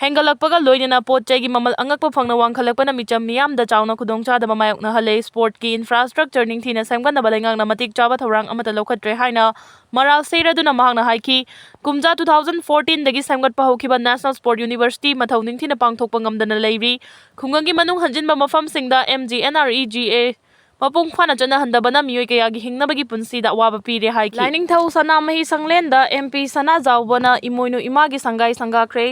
ꯍꯦꯟꯒꯠꯂꯛꯄꯒ ꯂꯣꯏꯅꯅ ꯄꯣꯠ ꯆꯩꯒꯤ ꯃꯃꯜ ꯑꯉꯛꯄ ꯐꯪꯅ ꯋꯥꯡꯈꯠꯂꯛꯄꯅ ꯃꯤꯆꯝ ꯃꯤꯌꯥꯝꯗ ꯆꯥꯎꯅ ꯈꯨꯗꯣꯡꯆꯥꯗꯕ ꯃꯥꯌꯣꯛꯅꯍꯜꯂꯦ꯫ ꯁ꯭ꯄꯣꯔꯠꯀꯤ ꯏꯟꯐ꯭ꯔꯥꯁ꯭ꯇ꯭ꯔꯛꯆꯔ ꯅꯤꯡꯊꯤꯅ ꯁꯦꯝꯒꯠꯅꯕ ꯂꯩꯉꯥꯛꯅ ꯃꯇꯤꯛ ꯆꯥꯕ ꯊꯧꯔꯥꯡ ꯑꯃꯠꯇ ꯂꯧꯈꯠꯇ꯭ꯔꯦ ꯍꯥꯏꯅ ꯃꯔꯥꯜ ꯁꯤꯔꯗꯨꯅ ꯃꯍꯥꯛꯅ ꯍꯥꯏꯈꯤ, ꯀꯨꯝꯖꯥ two thousand fourteen ꯗꯒꯤ ꯁꯦꯝꯒꯠꯄ ꯍꯧꯈꯤꯕ ꯅꯦꯁꯅꯦꯜ ꯁ꯭ꯄꯣꯔꯠ ꯌꯨꯅꯤꯚꯔꯁꯤꯇꯤ ꯃꯊꯧ ꯅꯤꯡꯊꯤꯅ ꯄꯥꯡꯊꯣꯛꯄ ꯉꯝꯗꯅ ꯂꯩꯔꯤ꯫ ꯈꯨꯡꯒꯪꯒꯤ ꯃꯅꯨꯡ ꯍꯟꯖꯤꯟꯕ ꯃꯐꯝꯁꯤꯡꯗ M G N R E G A ꯃꯄꯨꯡ ꯐꯥꯅ ꯆꯠꯅꯍꯟꯗꯕꯅ ꯃꯤꯑꯣꯏ ꯀꯌꯥꯒꯤ ꯍꯤꯡꯅꯕꯒꯤ ꯄꯨꯟꯁꯤꯗ ꯑꯋꯥꯕ ꯄꯤꯔꯦ ꯍꯥꯏꯈꯤ꯫ ꯂꯥꯏꯅꯤꯡꯊꯧ ꯁꯅꯥꯃꯍꯤ ꯁꯪꯂꯦꯟꯗ ꯑꯦꯝ ꯄꯤ ꯁꯅꯥꯖꯥꯎꯕꯅ ꯏꯃꯣꯏꯅꯨ ꯏꯃꯥꯒꯤ ꯁꯪꯒꯥꯏ ꯁꯪꯒꯥꯈ꯭ꯔꯦ꯫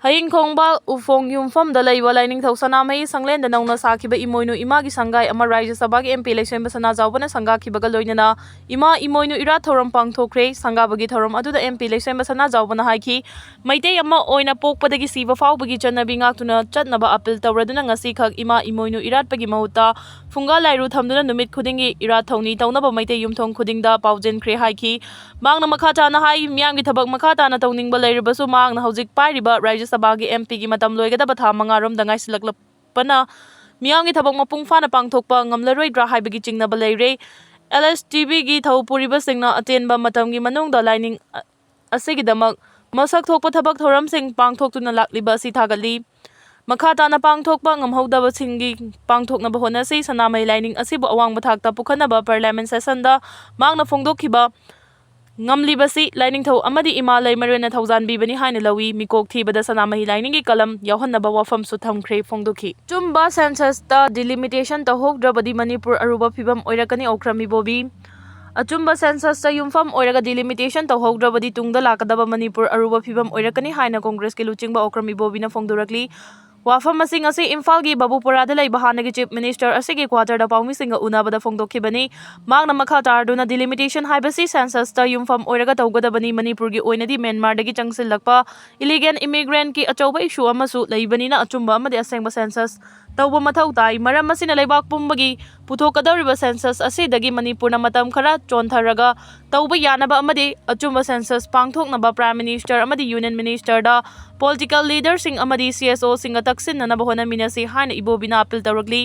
ꯍꯌꯤꯡꯈꯣꯡꯕ ꯎꯐꯣꯡ ꯌꯨꯝꯐꯝꯗ ꯂꯩꯕ ꯂꯥꯏꯅꯤꯡꯊꯧ ꯁꯅꯥꯃꯍꯤ ꯁꯪꯂꯦꯟꯗ ꯅꯧꯅ ꯁꯥꯈꯤꯕ ꯏꯃꯣꯏꯅꯨ ꯏꯃꯥꯒꯤ ꯁꯪꯒꯥꯏ ꯑꯃ ꯔꯥꯖ꯭ꯌ ꯁꯚꯥꯒꯤ ꯑꯦꯝ ꯄꯤ ꯂꯩꯁꯦꯝꯕ ꯁꯅꯥꯖꯥꯎꯕꯅ ꯁꯪꯒꯥꯈꯤꯕꯒ ꯂꯣꯏꯅꯅ ꯏꯃꯥ ꯏꯃꯣꯏꯅꯨ ꯏꯔꯥꯠ ꯊꯧꯔꯝ ꯄꯥꯡꯊꯣꯛꯈ꯭ꯔꯦ꯫ ꯁꯪꯒꯥꯕꯒꯤ ꯊꯧꯔꯝ ꯑꯗꯨꯗ ꯑꯦꯝ ꯄꯤ ꯂꯩꯁꯦꯝꯕ ꯁꯅꯥꯖꯥꯎꯕꯅ ꯍꯥꯏꯈꯤ, ꯃꯩꯇꯩ ꯑꯃ ꯑꯣꯏꯅ ꯄꯣꯛꯄꯗꯒꯤ ꯁꯤꯕ ꯐꯥꯎꯕꯒꯤ ꯆꯠꯅꯕꯤ ꯉꯥꯛꯇꯨꯅ ꯆꯠꯅꯕ ꯑꯄꯤꯜ ꯇꯧꯔꯗꯨꯅ ꯉꯁꯤꯈꯛ ꯏꯃꯥ ꯏꯃꯣꯏꯅꯨ ꯏꯔꯥꯠꯄꯒꯤ ꯃꯍꯨꯠꯇ ꯐꯨꯡꯒꯥ ꯂꯥꯏꯔꯨ ꯊꯝꯗꯨꯅ ꯅꯨꯃꯤꯠ ꯈꯨꯗꯤꯡꯒꯤ ꯏꯔꯥꯠ ꯊꯧꯅꯤ ꯇꯧꯅꯕ ꯃꯩꯇꯩ ꯌꯨꯝꯊꯣꯡ ꯈꯨꯗꯤꯡꯗ ꯄꯥꯎꯖꯦꯟꯈ꯭ꯔꯦ ꯍꯥꯏꯈꯤ꯫ ꯃꯍꯥꯛꯅ ꯃꯈꯥ ꯇꯥꯅ ꯍꯥꯏ, ꯃꯤꯌꯥꯝꯒꯤ ꯊꯕꯛ ꯃꯈꯥ ꯇꯥꯅ ꯇꯧꯅꯤꯡꯕ ꯂꯩꯔꯕꯁꯨ ꯃꯍꯥꯛꯅ ꯍꯧꯖꯤꯛ ꯄꯥꯏꯔꯤꯕ ꯔꯥꯖ꯭ꯌ ꯁꯚꯥꯒꯤ ꯑꯦꯝ ꯄꯤꯒꯤ ꯃꯇꯝ ꯂꯣꯏꯒꯗꯕ ꯊꯥ ꯃꯉꯥꯔꯣꯝꯗ ꯉꯥꯏꯁꯤꯜꯂꯛꯂꯛꯄꯅ ꯃꯤꯌꯥꯝꯒꯤ ꯊꯕꯛ ꯃꯄꯨꯡ ꯐꯥꯅ ꯄꯥꯡꯊꯣꯛꯄ ꯉꯝꯂꯔꯣꯏꯗ꯭ꯔꯥ ꯍꯥꯏꯕꯒꯤ ꯆꯤꯡꯅꯕ ꯂꯩꯔꯦ꯫ ꯑꯦꯜ ꯑꯦꯁ ꯇꯤ ꯕꯤꯒꯤ ꯊꯧ ꯄꯨꯔꯤꯕꯁꯤꯡꯅ ꯑꯇꯦꯟꯕ ꯃꯇꯝꯒꯤ ꯃꯅꯨꯡꯗ ꯂꯥꯏꯅꯤꯡ ꯑ-, ꯑꯁꯤꯒꯤꯗꯃꯛ ꯃꯁꯛ ꯊꯣꯛꯄ ꯊꯕꯛ ꯊꯧꯔꯝꯁꯤꯡ ꯄꯥꯡꯊꯣꯛꯇꯨꯅ ꯂꯥꯛꯂꯤꯕ ꯑꯁꯤ ꯊꯥꯒꯠꯂꯤ꯫ ꯃꯈꯥ ꯇꯥꯅ ꯄꯥꯡꯊꯣꯛꯄ ꯉꯝꯍꯧꯗꯕꯁꯤꯡꯒꯤ ꯄꯥꯡꯊꯣꯛꯅꯕ ꯍꯣꯠꯅꯁꯤ꯫ ꯁꯅꯥꯃꯍꯤ ꯂꯥꯏꯅꯤꯡ ꯑꯁꯤꯕꯨ ꯑꯋꯥꯡꯕ ꯊꯥꯛꯇ ꯄꯨꯈꯠꯅꯕ Parliament sessionꯗ ꯃꯍꯥꯛꯅ ꯐꯣꯡꯗꯣꯛꯈꯤꯕ ꯉꯝꯂꯤꯕꯁꯤ ꯂꯥꯏꯅꯤꯡꯊꯧ ꯑꯃꯗꯤ ꯏꯃꯥ ꯂꯩꯃꯔꯦꯟꯅ ꯊꯧꯖꯥꯟꯕꯤꯕꯅꯤ ꯍꯥꯏꯅ ꯂꯧꯏ꯫ ꯃꯤꯀꯣꯛ ꯊꯤꯕꯗ ꯁꯅꯥꯃꯍꯤ ꯂꯥꯏꯅꯤꯡꯒꯤ ꯀꯂꯝ ꯌꯥꯎꯍꯟꯅꯕ ꯋꯥꯐꯝꯁꯨ ꯊꯝꯈ꯭ꯔꯦ ꯐꯣꯡꯗꯣꯛꯈꯤ꯫ ꯑꯆꯨꯝꯕ censusꯇ delimitation ꯇꯧꯍꯧꯗ꯭ꯔꯕꯗꯤ ꯃꯅꯤꯄꯨꯔ ꯑꯔꯨꯕ ꯐꯤꯕꯝ ꯑꯣꯏꯔꯛꯀꯅꯤ, ꯑꯣꯀ꯭ꯔꯝ ꯏꯕꯣꯕꯤ꯫ ꯑꯆꯨꯝꯕ censusꯇ ꯌꯨꯝꯐꯝ ꯑꯣꯏꯔꯒ delimitation ꯇꯧꯍꯧꯗ꯭ꯔꯕꯗꯤ ꯇꯨꯡꯗ ꯂꯥꯛꯀꯗꯕ ꯃꯅꯤꯄꯨꯔ ꯑꯔꯨꯕ ꯐꯤꯕꯝ ꯑꯣꯏꯔꯛꯀꯅꯤ ꯍꯥꯏꯅ ꯀꯣꯡꯒ꯭ꯔꯦꯁꯀꯤ ꯂꯨꯆꯤꯡꯕ ꯑꯣꯀ꯭ꯔꯝ ꯏꯕꯣꯕꯤꯅ ꯐꯣꯡꯗꯣꯔꯛꯂꯤ꯫ ꯋꯥꯐꯝ ꯑꯁꯤ ꯉꯁꯤ ꯏꯝꯐꯥꯜꯒꯤ ꯕꯥꯕꯨꯄꯨꯔꯥꯗ ꯂꯩꯕ ꯍꯥꯟꯅꯒꯤ Chief Minister ꯑꯁꯤꯒꯤ quarterꯗ ꯄꯥꯎꯃꯤꯁꯤꯡꯒ ꯎꯅꯕꯗ ꯐꯣꯡꯗꯣꯛꯈꯤꯕꯅꯤ꯫ ꯃꯍꯥꯛꯅ ꯃꯈꯥ ꯇꯥꯔꯗꯨꯅ delimitation ꯍꯥꯏꯕꯁꯤ censusꯇ ꯌꯨꯝꯐꯝ ꯑꯣꯏꯔꯒ ꯇꯧꯒꯗꯕꯅꯤ, ꯃꯅꯤꯄꯨꯔꯒꯤ ꯑꯣꯏꯅꯗꯤ ꯃ꯭ꯌꯥꯟꯃꯥꯔꯗꯒꯤ ꯆꯪꯁꯤꯜꯂꯛꯄ illegal immigrantꯀꯤ ꯑꯆꯧꯕ issue ꯑꯃꯁꯨ ꯂꯩꯕꯅꯤꯅ ꯑꯆꯨꯝꯕ ꯑꯃꯗꯤ ꯑꯁꯦꯡꯕ census ꯇꯧꯕ ꯃꯊꯧ ꯇꯥꯏ꯫ ꯃꯔꯝ ꯑꯁꯤꯅ ꯂꯩꯕꯥꯛ ꯄꯨꯝꯕꯒꯤ ꯄꯨꯊꯣꯛꯀꯗꯧꯔꯤꯕ census ꯑꯁꯤꯗꯒꯤ ꯃꯅꯤꯄꯨꯔꯅ ꯃꯇꯝ ꯈꯔ ꯆꯣꯟꯊꯔꯒ ꯇꯧꯕ ꯌꯥꯅꯕ ꯑꯃꯗꯤ ꯑꯆꯨꯝꯕ census ꯄꯥꯡꯊꯣꯛꯅꯕ Prime Minister ꯑꯃꯗꯤ Union Ministerꯗ political leaderꯁꯤꯡ ꯑꯃꯗꯤ C S Oꯁꯤꯡꯒ ꯇꯛꯁꯤꯟꯅꯅꯕ ꯍꯣꯠꯅꯃꯤꯟꯅꯁꯤ ꯍꯥꯏꯅ ꯏꯕꯣꯕꯤꯅ appeal ꯇꯧꯔꯛꯂꯤ꯫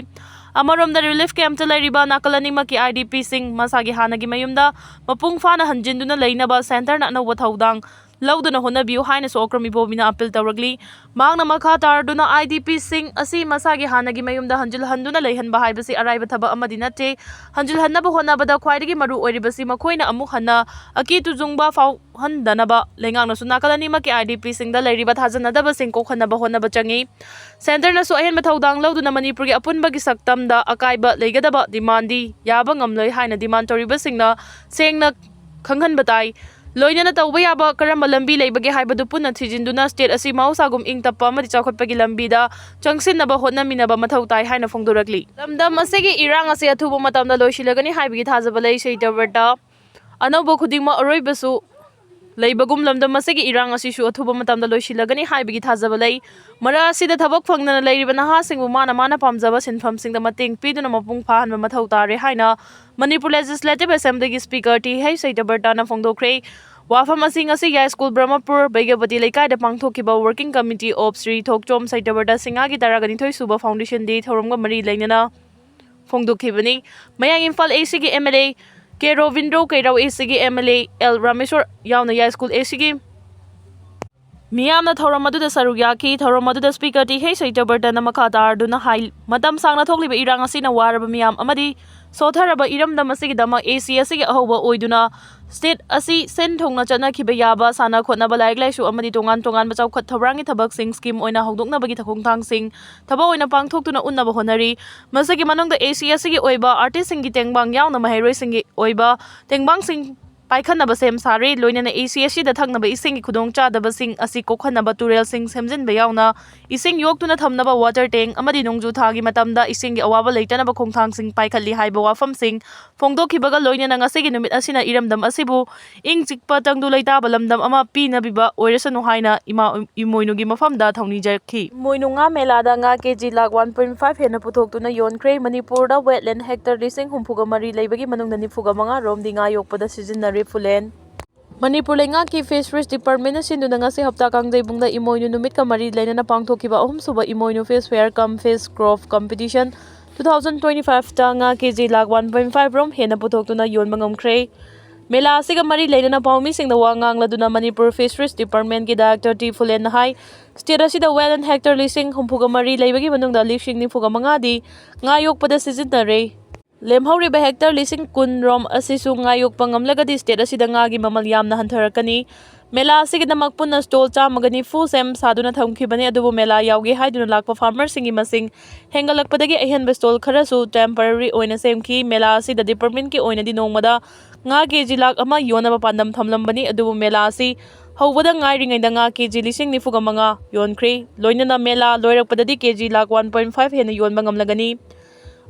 ꯑꯃꯔꯣꯝꯗ relief campꯇ ꯂꯩꯔꯤꯕ ꯅꯥꯀꯜ ꯑꯅꯤꯃꯛꯀꯤ I D Pꯁꯤꯡ ꯃꯁꯥꯒꯤ ꯍꯥꯟꯅꯒꯤ ꯃꯌꯨꯝꯗ ꯃꯄꯨꯡ ꯐꯥꯅ ꯍꯟꯖꯤꯟꯗꯨꯅ ꯂꯩꯅꯕ centreꯅ ꯑꯅꯧꯕ ꯊꯧꯗꯥꯡ ꯂꯧꯗꯨꯅ ꯍꯣꯠꯅꯕꯤꯌꯨ ꯍꯥꯏꯅꯁꯨ ꯑꯣꯀ꯭ꯔꯝ ꯏꯕꯣꯕꯤꯅ appeal ꯇꯧꯔꯛꯂꯤ꯫ ꯃꯍꯥꯛꯅ ꯃꯈꯥ ꯇꯥꯔꯗꯨꯅ I D Pꯁꯤꯡ ꯑꯁꯤ ꯃꯁꯥꯒꯤ ꯍꯥꯟꯅꯒꯤ ꯃꯌꯨꯝꯗ ꯍꯟꯖꯤꯜꯍꯟꯗꯨꯅ ꯂꯩꯍꯟꯕ ꯍꯥꯏꯕꯁꯤ ꯑꯔꯥꯏꯕ ꯊꯕꯛ ꯑꯃꯗꯤ ꯅꯠꯇꯦ꯫ ꯍꯟꯖꯤꯜꯍꯟꯅꯕ ꯍꯣꯠꯅꯕꯗ ꯈ꯭ꯋꯥꯏꯗꯒꯤ ꯃꯔꯨ ꯑꯣꯏꯔꯤꯕꯁꯤ ꯃꯈꯣꯏꯅ ꯑꯃꯨꯛ ꯍꯟꯅ ꯑꯀꯤ ꯇꯨꯖꯨꯡꯕ ꯐꯥꯎꯍꯟꯗꯅꯕ ꯂꯩꯉꯥꯛꯅꯁꯨ ꯅꯥꯀꯜ ꯑꯅꯤꯃꯛꯀꯤ I D Pꯁꯤꯡꯗ ꯂꯩꯔꯤꯕ ꯊꯥꯖꯅꯗꯕꯁꯤꯡ ꯀꯣꯛꯍꯟꯅꯕ ꯍꯣꯠꯅꯕ ꯆꯪꯏ꯫ Centreꯅꯁꯨ ꯑꯍꯦꯟꯕ ꯊꯧꯗꯥꯡ ꯂꯧꯗꯨꯅ ꯃꯅꯤꯄꯨꯔꯒꯤ ꯑꯄꯨꯟꯕꯒꯤ ꯁꯛꯇꯝꯗ ꯑꯀꯥꯏꯕ ꯂꯩꯒꯗꯕ demandꯗꯤ ꯌꯥꯕ ꯉꯝꯂꯣꯏ ꯍꯥꯏꯅ demand ꯇꯧꯔꯤꯕꯁꯤꯡꯅ ꯁꯦꯡꯅ ꯈꯪꯍꯟꯕ ꯇꯥꯏ꯫ ꯂꯣꯏꯅꯅ ꯇꯧꯕ ꯌꯥꯕ ꯀꯔꯝꯕ ꯂꯝꯕꯤ ꯂꯩꯕꯒꯦ ꯍꯥꯏꯕꯗꯨ ꯄꯨꯟꯅ ꯊꯤꯖꯤꯟꯗꯨꯅ state ꯑꯁꯤ ꯃꯍꯧꯁꯥꯒꯨꯝ ꯏꯪ ꯇꯞꯄ ꯑꯃꯗꯤ ꯆꯥꯎꯈꯠꯄꯒꯤ ꯂꯝꯕꯤꯗ ꯆꯪꯁꯤꯟꯅꯕ ꯍꯣꯠꯅꯃꯤꯟꯅꯕ ꯃꯊꯧ ꯇꯥꯏ ꯍꯥꯏꯅ ꯐꯣꯡꯗꯣꯔꯛꯂꯤ꯫ ꯂꯝꯗꯝ ꯑꯁꯤꯒꯤ ꯏꯔꯥꯡ ꯑꯁꯤ ꯑꯊꯨꯕ ꯃꯇꯝꯗ ꯂꯣꯏꯁꯤꯜꯂꯒꯅꯤ ꯍꯥꯏꯕꯒꯤ ꯊꯥꯖꯕ ꯂꯩ꯫ ꯁꯩꯇꯕ꯭ꯔꯇ ꯑꯅꯧꯕ ꯈꯨꯗꯤꯡꯃꯛ ꯑꯔꯣꯏꯕꯁꯨ ꯂꯩꯕꯒꯨꯝ ꯂꯝꯗꯝ ꯑꯁꯤꯒꯤ ꯏꯔꯥꯡ ꯑꯁꯤꯁꯨ ꯑꯊꯨꯕ ꯃꯇꯝꯗ ꯂꯣꯏꯁꯤꯜꯂꯒꯅꯤ ꯍꯥꯏꯕꯒꯤ ꯊꯥꯖꯕ ꯂꯩ꯫ ꯃꯔꯛ ꯑꯁꯤꯗ ꯊꯕꯛ ꯐꯪꯗꯅ ꯂꯩꯔꯤꯕ ꯅꯍꯥꯁꯤꯡꯕꯨ ꯃꯥꯅ ꯃꯥꯅ ꯄꯥꯝꯖꯕ ꯁꯤꯟꯐꯝꯁꯤꯡꯗ ꯃꯇꯦꯡ ꯄꯤꯗꯨꯅ ꯃꯄꯨꯡ ꯐꯥꯍꯟꯕ ꯃꯊꯧ ꯇꯥꯔꯦ ꯍꯥꯏꯅ Manipur Legislative Assemblyꯒꯤ Speaker ꯇꯤ ꯍꯩꯆ ꯁꯩꯇꯕ꯭ꯔꯇꯅ ꯐꯣꯡꯗꯣꯛꯈ꯭ꯔꯦ꯫ ꯋꯥꯐꯝ ꯑꯁꯤ ꯉꯁꯤ ꯌꯥꯏꯁ꯭ꯀꯨꯜ ꯕ꯭ꯔꯍꯃꯄꯨꯔ ꯕꯩꯒ꯭ꯌꯕꯇꯤ ꯂꯩꯀꯥꯏꯗ ꯄꯥꯡꯊꯣꯛꯈꯤꯕ Working Committee of ꯁ꯭ꯔꯤ ꯊꯣꯛꯆꯣꯝ ꯁꯩꯇꯕ꯭ꯔꯇ ꯁꯤꯡꯍꯒꯤ ꯇꯔꯥꯒ ꯅꯤꯊꯣꯏ ꯁꯨꯕ Foundation Day ꯊꯧꯔꯝꯒ ꯃꯔꯤ ꯂꯩꯅꯅ ꯐꯣꯡꯗꯣꯛꯈꯤꯕꯅꯤ꯫ ꯃꯌꯥꯡ ꯏꯝꯐꯥꯜ ꯑꯦ ꯁꯤꯒꯤ M L A K Robindro, ꯀꯩꯔꯥꯎ ꯑꯦ ꯁꯤꯒꯤ M L A L Rameshwor ꯌꯥꯎꯅ ꯌꯥꯏꯁ꯭ꯀꯨꯜ ꯑꯦ ꯁꯤꯒꯤ ꯃꯤꯌꯥꯝꯅ ꯊꯧꯔꯝ ꯑꯗꯨꯗ ꯁꯔꯨꯛ ꯌꯥꯈꯤ꯫ ꯊꯧꯔꯝ ꯑꯗꯨꯗ ꯁ꯭ꯄꯤꯀꯔ ꯇꯤ ꯍꯩꯆ ꯁꯇ꯭ꯌꯕ꯭ꯔꯇꯅ ꯃꯈꯥ ꯇꯥꯔꯗꯨꯅ ꯍꯥꯏ, ꯃꯇꯝ ꯁꯥꯡꯅ ꯊꯣꯛꯂꯤꯕ ꯏꯔꯥꯡ ꯑꯁꯤꯅ ꯋꯥꯔꯕ ꯃꯤꯌꯥꯝ ꯑꯃꯗꯤ ꯁꯣꯊꯔꯕ ꯏꯔꯝꯗꯝ ꯑꯁꯤꯒꯤꯗꯃꯛ ꯑꯦ ꯁꯤ ꯑꯁꯤꯒꯤ ꯑꯍꯧꯕ ꯑꯣꯏꯗꯨꯅ ꯁ꯭ꯇꯦꯠ ꯑꯁꯤ ꯁꯦꯟ ꯊꯨꯡꯅ ꯆꯠꯅꯈꯤꯕ ꯌꯥꯕ, ꯁꯥꯟꯅ ꯈꯣꯠꯅꯕ, ꯂꯥꯏꯔꯤꯛ ꯂꯥꯏꯁꯨ ꯑꯃꯗꯤ ꯇꯣꯉꯥꯟ ꯇꯣꯉꯥꯟꯕ ꯆꯥꯎꯈꯠ ꯊꯧꯔꯥꯡꯒꯤ ꯊꯕꯛꯁꯤꯡ ꯁ꯭ꯀꯤꯝ ꯑꯣꯏꯅ ꯍꯧꯗꯣꯛꯅꯕꯒꯤ ꯈꯣꯡꯊꯥꯡꯁꯤꯡ ꯊꯕꯛ ꯑꯣꯏꯅ ꯄꯥꯡꯊꯣꯛꯇꯨꯅ ꯎꯠꯅꯕ ꯍꯣꯠꯅꯔꯤ꯫ ꯃꯁꯤꯒꯤ ꯃꯅꯨꯡꯗ ꯑꯦ ꯁꯤ ꯑꯁꯤꯒꯤ ꯑꯣꯏꯕ ꯑꯥꯔꯇꯤꯁꯁꯤꯡꯒꯤ ꯇꯦꯡꯕꯥꯡ ꯌꯥꯎꯅ ꯃꯍꯩꯔꯣꯏꯁꯤꯡꯒꯤ ꯑꯣꯏꯕ ꯇꯦꯡꯕꯥꯡꯁꯤꯡ ꯄꯥꯏꯈꯠꯅꯕ ꯁꯦꯝ ꯁꯥꯔꯤ꯫ ꯂꯣꯏꯅꯅ ꯑꯦ ꯁꯤ ꯑꯁꯤꯗ ꯊꯛꯅꯕ ꯏꯁꯤꯡꯒꯤ ꯈꯨꯗꯣꯡꯆꯥꯗꯕꯁꯤꯡ ꯑꯁꯤ ꯀꯣꯛꯍꯟꯅꯕ ꯇꯨꯔꯦꯜꯁꯤꯡ ꯁꯦꯝꯖꯤꯟꯕ ꯌꯥꯎꯅ ꯏꯁꯤꯡ ꯌꯣꯛꯇꯨꯅ ꯊꯝꯅꯕ ꯋꯥꯇꯔ ꯇꯦꯡ ꯑꯃꯗꯤ ꯅꯣꯡꯖꯨ ꯊꯥꯒꯤ ꯃꯇꯝꯗ ꯏꯁꯤꯡꯒꯤ ꯑꯋꯥꯕ ꯂꯩꯇꯅꯕ ꯈꯣꯡꯊꯥꯡꯁꯤꯡ ꯄꯥꯏꯈꯠꯂꯤ ꯍꯥꯏꯕ ꯋꯥꯐꯝꯁꯤꯡ ꯐꯣꯡꯗꯣꯛꯈꯤꯕꯒ ꯂꯣꯏꯅꯅ ꯉꯁꯤꯒꯤ ꯅꯨꯃꯤꯠ ꯑꯁꯤꯅ ꯏꯔꯝꯗꯝ ꯑꯁꯤꯕꯨ ꯏꯪ ꯆꯤꯛꯄ ꯇꯪꯗꯨ ꯂꯩꯇꯥꯕ ꯂꯝꯗꯝ ꯑꯃ ꯄꯤꯅꯕꯤꯕ ꯑꯣꯏꯔꯁꯅꯨ ꯍꯥꯏꯅ ꯏꯃꯥ ꯏꯃꯣꯏꯅꯨꯒꯤ ꯃꯐꯝꯗ ꯊꯧꯅꯤꯖꯈꯤ꯫ ꯏꯃꯣꯏꯅꯨ ꯉꯥ ꯃꯦꯂꯥꯗ ꯉꯥ K G lakh one point five ꯍꯦꯟꯅ ꯄꯨꯊꯣꯛꯇꯨꯅ ꯌꯣꯟꯈ꯭ꯔꯦ꯫ ꯃꯅꯤꯄꯨꯔꯗ ꯋꯦꯠꯂꯦꯟ ꯍꯦꯛꯇꯔ ꯂꯤꯁꯤꯡ ꯍꯨꯝꯐꯨꯒ ꯃꯔꯤ ꯂꯩꯕꯒꯤ ꯃꯅꯨꯡꯗ ꯅꯤꯐꯨꯒ ꯃꯉꯥ ꯔꯣꯝꯗꯤ ꯉꯥ ꯌꯣꯛꯄꯗ ꯁꯤꯖꯤꯟꯅꯔꯦ꯫ ꯐꯨꯂꯦꯟ꯫ ꯃꯅꯤꯄꯨꯔ ꯂꯩꯉꯥꯛꯀꯤ ꯐꯤꯁꯔꯤꯁ ꯗꯤꯄꯥꯔꯠꯃꯦꯟꯅ ꯁꯤꯟꯗꯨꯅ ꯉꯁꯤ ꯍꯞꯇꯥ ꯀꯥꯡꯖꯩꯕꯨꯡꯗ ꯏꯃꯣꯏꯅꯨ ꯅꯨꯃꯤꯠꯀ ꯃꯔꯤ ꯂꯩꯅꯅ ꯄꯥꯡꯊꯣꯛꯈꯤꯕ ꯑꯍꯨꯝꯁꯨꯕ ꯏꯃꯣꯏꯅꯨ fish fair cum fish crop competition two thousand twenty ꯐꯥꯏꯚꯇ ꯉꯥ K G lakh one point five ꯔꯣꯝ ꯍꯦꯟꯅ ꯄꯨꯊꯣꯛꯇꯨꯅ ꯌꯣꯟꯕ ꯉꯝꯈ꯭ꯔꯦ꯫ ꯃꯦꯂꯥ ꯑꯁꯤꯒ ꯃꯔꯤ ꯂꯩꯅꯅ ꯄꯥꯎꯃꯤꯁꯤꯡꯗ ꯋꯥ ꯉꯥꯡꯂꯗꯨꯅ ꯃꯅꯤꯄꯨꯔ ꯐꯤꯁꯔꯤꯁ ꯗꯤꯄꯥꯔꯠꯃꯦꯟꯒꯤ ꯗꯥꯏꯔꯦꯛꯇꯔ ꯇꯤ ꯐꯨꯂꯦꯟꯅ ꯍꯥꯏ, ꯁ꯭ꯇꯦꯠ ꯑꯁꯤꯗ ꯋꯦꯠꯂꯦꯟ ꯍꯦꯛꯇꯔ ꯂꯤꯁꯤꯡ ꯍꯨꯝꯐꯨꯒ ꯃꯔꯤ ꯂꯩꯕꯒꯤ ꯃꯅꯨꯡꯗ ꯂꯤꯁꯤꯡ ꯅꯤꯐꯨꯒ ꯃꯉꯥꯗꯤ ꯉꯥ ꯌꯣꯛꯄꯗ ꯁꯤꯖꯤꯟꯅꯔꯦ꯫ ꯂꯦꯝꯍꯧꯔꯤꯕ ꯍꯦꯛꯇꯔ ꯂꯤꯁꯤꯡ ꯀꯨꯟ ꯔꯣꯝ ꯑꯁꯤꯁꯨ ꯉꯥ ꯌꯣꯛꯄ ꯉꯝꯂꯒꯗꯤ ꯁ꯭ꯇꯦꯠ ꯑꯁꯤꯗ ꯉꯥꯒꯤ ꯃꯃꯜ ꯌꯥꯝꯅ ꯍꯟꯊꯔꯛꯀꯅꯤ꯫ ꯃꯦꯂꯥ ꯑꯁꯤꯒꯤꯗꯃꯛ ꯄꯨꯟꯅ ꯁ꯭ꯇꯣꯜ ꯆꯥꯝꯃꯒ ꯅꯤꯐꯨ ꯁꯦꯝ ꯁꯥꯗꯨꯅ ꯊꯝꯈꯤꯕꯅꯤ, ꯑꯗꯨꯕꯨ ꯃꯦꯂꯥ ꯌꯥꯎꯒꯦ ꯍꯥꯏꯗꯨꯅ ꯂꯥꯛꯄ ꯐꯥꯔꯃꯔꯁꯤꯡꯒꯤ ꯃꯁꯤꯡ ꯍꯦꯟꯒꯠꯂꯛꯄꯗꯒꯤ ꯑꯍꯦꯟꯕ ꯁ꯭ꯇꯣꯜ ꯈꯔꯁꯨ ꯇꯦꯝꯄꯔꯔꯤ ꯑꯣꯏꯅ ꯁꯦꯝꯈꯤ꯫ ꯃꯦꯂꯥ ꯑꯁꯤꯗ ꯗꯤꯄꯥꯔꯠꯃꯦꯟꯠꯀꯤ ꯑꯣꯏꯅꯗꯤ ꯅꯣꯡꯃꯗ ꯉꯥ ꯀꯦ ꯖꯤ ꯂꯥꯈ ꯑꯃ ꯌꯣꯟꯅꯕ ꯄꯥꯟꯗꯝ ꯊꯝꯂꯝꯕꯅꯤ, ꯑꯗꯨꯕꯨ ꯃꯦꯂꯥ ꯑꯁꯤ ꯍꯧꯕꯗ ꯉꯥꯏꯔꯤꯉꯩꯗ ꯉꯥ ꯀꯦ ꯖꯤ ꯂꯤꯁꯤꯡ ꯅꯤꯐꯨꯒ ꯃꯉꯥ ꯌꯣꯟꯈ꯭ꯔꯦ꯫ ꯂꯣꯏꯅꯅ ꯃꯦꯂꯥ ꯂꯣꯏꯔꯛꯄꯗꯗꯤ K G lakh one point five ꯍꯦꯟꯅ ꯌꯣꯟꯕ ꯉꯝꯂꯒꯅꯤ꯫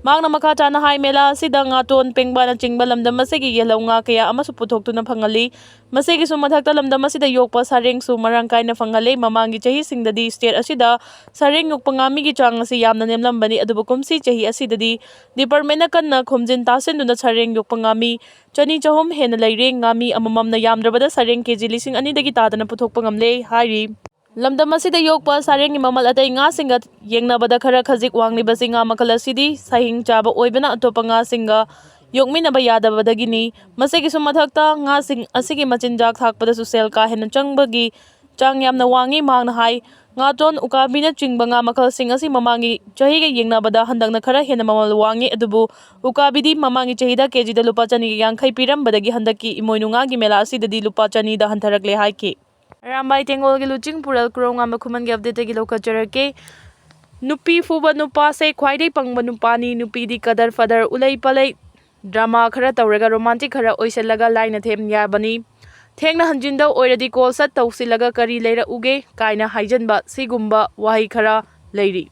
ꯃꯍꯥꯛꯅ ꯃꯈꯥ ꯇꯥꯅ ꯍꯥꯏ, ꯃꯦꯂꯥ ꯑꯁꯤꯗ ꯉꯥꯇꯣꯟ, ꯄꯦꯡꯕꯥꯅꯆꯤꯡꯕ ꯂꯝꯗꯝ ꯑꯁꯤꯒꯤ ꯌꯦꯜꯍꯧ ꯉꯥ ꯀꯌꯥ ꯑꯃꯁꯨ ꯄꯨꯊꯣꯛꯇꯨꯅ ꯐꯪꯍꯜꯂꯤ꯫ ꯃꯁꯤꯒꯤꯁꯨ ꯃꯊꯛꯇ ꯂꯝꯗꯝ ꯑꯁꯤꯗ ꯌꯣꯛꯄ ꯁꯥꯔꯦꯡꯁꯨ ꯃꯔꯥꯡ ꯀꯥꯏꯅ ꯐꯪꯍꯜꯂꯤ꯫ ꯃꯃꯥꯡꯒꯤ ꯆꯍꯤꯁꯤꯡꯗꯗꯤ ꯁ꯭ꯇꯦꯠ ꯑꯁꯤꯗ ꯁꯥꯔꯦꯡ ꯌꯣꯛꯄ ꯉꯥꯃꯤꯒꯤ ꯆꯥꯡ ꯑꯁꯤ ꯌꯥꯝꯅ ꯅꯦꯝꯂꯝꯕꯅꯤ, ꯑꯗꯨꯕꯨ ꯀꯨꯝꯁꯤ ꯆꯍꯤ ꯑꯁꯤꯗꯗꯤ ꯗꯤꯄꯥꯔꯠꯃꯦꯟꯠꯅ ꯀꯟꯅ ꯈꯣꯝꯖꯤꯟ ꯇꯥꯁꯤꯟꯗꯨꯅ ꯁꯥꯔꯦꯡ ꯌꯣꯛꯄ ꯉꯥꯃꯤ ꯆꯅꯤ ꯆꯍꯨꯝ ꯍꯦꯟꯅ ꯂꯩꯔꯦ꯫ ꯉꯥꯃꯤ ꯑꯃꯃꯝꯅ ꯌꯥꯝꯗ꯭ꯔꯕꯗ ꯁꯥꯔꯦꯡ ꯀꯦ ꯖꯤ ꯂꯤꯁꯤꯡ ꯑꯅꯤꯗꯒꯤ ꯇꯥꯗꯅ ꯄꯨꯊꯣꯛꯄ ꯉꯝꯂꯦ ꯍꯥꯏꯔꯤ꯫ ꯂꯝꯗꯝ ꯑꯁꯤꯗ ꯌꯣꯛꯄ ꯁꯥꯔꯦꯡꯒꯤ ꯃꯃꯜ ꯑꯇꯩ ꯉꯥꯁꯤꯡꯒ ꯌꯦꯡꯅꯕꯗ ꯈꯔ ꯈꯖꯤꯛ ꯋꯥꯡꯂꯤꯕꯁꯤ ꯉꯥ ꯃꯈꯜ ꯑꯁꯤꯗꯤ ꯁꯥꯍꯤꯡ ꯆꯥꯕ ꯑꯣꯏꯕꯅ ꯑꯇꯣꯞꯄ ꯉꯥꯁꯤꯡꯒ ꯌꯣꯛꯃꯤꯟꯅꯕ ꯌꯥꯗꯕꯗꯒꯤꯅꯤ꯫ ꯃꯁꯤꯒꯤꯁꯨ ꯃꯊꯛꯇ ꯉꯥꯁꯤꯡ ꯑꯁꯤꯒꯤ ꯃꯆꯤꯟꯖꯥꯛ ꯊꯥꯛꯄꯗꯁꯨ ꯁꯦꯜ ꯀꯥ ꯍꯦꯟꯅ ꯆꯪꯕꯒꯤ ꯆꯥꯡ ꯌꯥꯝꯅ ꯋꯥꯡꯏ꯫ ꯃꯍꯥꯛꯅ ꯍꯥꯏ, ꯉꯥꯇꯣꯟ, ꯎꯀꯥꯕꯤꯅꯆꯤꯡꯕ ꯉꯥ ꯃꯈꯜꯁꯤꯡ ꯑꯁꯤ ꯃꯃꯥꯡꯒꯤ ꯆꯍꯤꯒ ꯌꯦꯡꯅꯕꯗ ꯍꯟꯗꯛꯅ ꯈꯔ ꯍꯦꯟꯅ ꯃꯃꯜ ꯋꯥꯡꯉꯤ, ꯑꯗꯨꯕꯨ ꯎꯀꯥꯕꯤꯗꯤ ꯃꯃꯥꯡꯒꯤ ꯆꯍꯤꯗ ꯀꯦꯖꯤꯗ ꯂꯨꯄꯥ ꯆꯅꯤꯒ ꯌꯥꯡꯈꯩ ꯄꯤꯔꯝꯕꯗꯒꯤ ꯍꯟꯗꯛꯀꯤ ꯏꯃꯣꯏꯅꯨ ꯉꯥꯒꯤ ꯃꯦꯂꯥ ꯑꯁꯤꯗꯗꯤ ꯂꯨꯄꯥ ꯆꯅꯤꯗ ꯍꯟꯊꯔꯛꯂꯦ ꯍꯥꯏꯈꯤ꯫ ꯑꯔꯥꯝꯕꯥꯏ ꯇꯦꯡꯒꯣꯜꯒꯤ ꯂꯨꯆꯤꯡ ꯄꯨꯔꯦꯜ ꯀ꯭ꯔꯣꯡ ꯉꯝꯕ ꯈꯨꯃꯟꯒꯤ ꯑꯞꯗꯦꯠꯇꯒꯤ ꯂꯧꯈꯠꯆꯔꯛꯀꯦ꯫ ꯅꯨꯄꯤ ꯐꯨꯕ ꯅꯨꯄꯥꯁꯦ ꯈ꯭ꯋꯥꯏꯗꯩ ꯄꯪꯕ ꯅꯨꯄꯥꯅꯤ꯫ ꯅꯨꯄꯤꯗꯤ ꯀꯗꯔ ꯐꯗꯔ, ꯎꯂꯩ ꯄꯂꯩ, ꯗ꯭ꯔꯃꯥ ꯈꯔ ꯇꯧꯔꯒ, ꯔꯣꯃꯥꯟꯇꯤꯛ ꯈꯔ ꯑꯣꯏꯁꯤꯜꯂꯒ ꯂꯥꯏꯅ ꯊꯦꯝ ꯌꯥꯕꯅꯤ꯫ ꯊꯦꯡꯅ ꯍꯟꯖꯤꯟꯗꯧ ꯑꯣꯏꯔꯗꯤ ꯀꯣꯜ ꯁꯠ ꯇꯧꯁꯤꯜꯂꯒ "ꯀꯔꯤ ꯂꯩꯔꯛꯎꯒꯦ?" ꯀꯥꯏꯅ ꯍꯥꯏꯖꯟꯕ, ꯁꯤꯒꯨꯝꯕ ꯋꯥꯍꯩ ꯈꯔ ꯂꯩꯔꯤ꯫